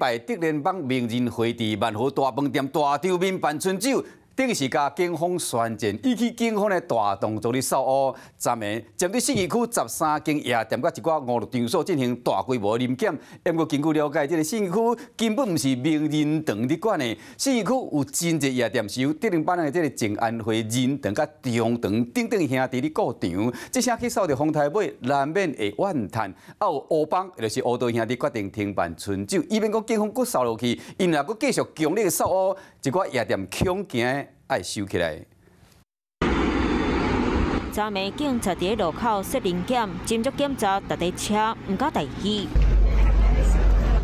拜竹联帮名人會佇萬和大飯店大場面辦春酒，等於是共警方宣戰，引起警方的大動作咧掃烏。昨暝針對信義區13間夜店佮一寡娛樂場所進行大規模臨檢。不過根據了解，這个信義區根本毋是名人堂咧管的，信義區有真濟夜店是由竹聯幫的這个靜安會仁堂佮中堂等等兄弟咧顧場，這聲去掃著風颱尾，難免會怨嘆。啊，有烏幫，就是烏道兄弟決定停辦春酒，以免講警方閣掃落去，𪜶若閣繼續強力的掃烏，一寡夜店恐驚愛收起來。昨暝警察佇路口設臨檢，斟酌檢查逐台車，毋敢大意。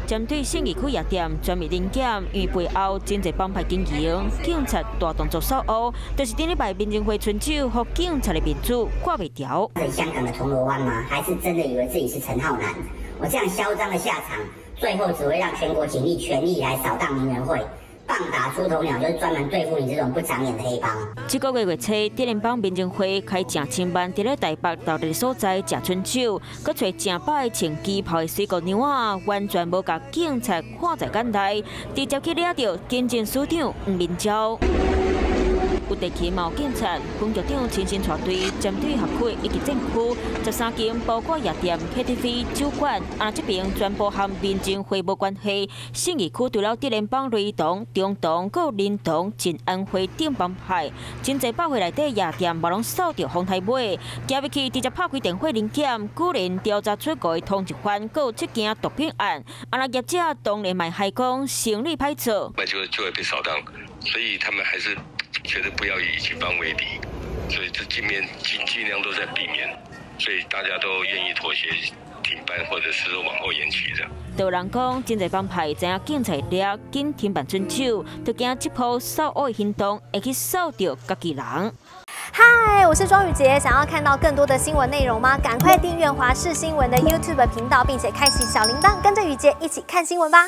針對信義區夜店全面臨檢，因為背後真濟幫派經營，警察大動作掃烏，就是頂禮拜名人會春酒，予警察的面子掛袂牢。是香港的銅鑼灣嗎？還是真的以為自己是陳浩南？我這樣囂張的下場，最後只會讓全國警力全力來掃蕩名人會。棒打出頭鳥，就是專門對付你這種不長眼的黑幫。這個月月初，竹聯幫名人會開成千萬佇咧台北鬥熱所在食春酒，閣揣成百个穿旗袍的水姑娘仔，完全無共警察看在眼內，直接去掠著警政署長黃明昭。有地勤嘛有警察，分局長親身帶隊，針對轄區以及鎮區13間，包括夜店、KTV、酒館，啊，這爿全部和民政會無關係。信義區除了竹聯幫雷同、中堂、閣有仁堂、靜安會等幫派，真濟百貨內底夜店嘛攏掃著風颱尾，行入去直接拍開電火臨檢，居然調查出五个通緝犯，閣有七件毒品案。啊，那業者當然嘛會講生理歹做，那就會被掃蕩，所以他們還是覺得不要以警方為敵，所以這盡量都在避免，所以大家都願意妥協停辦，或者是說往後延期這樣。有人講，真濟幫派知影警察掠緊停辦春酒，就驚這波掃烏行動會去掃著家己人。嗨，我是莊雨潔，想要看到更多的新聞內容嗎？趕快訂閱華視新聞的 YouTube 頻道，並且開啟小鈴鐺，跟着雨潔一起看新聞吧。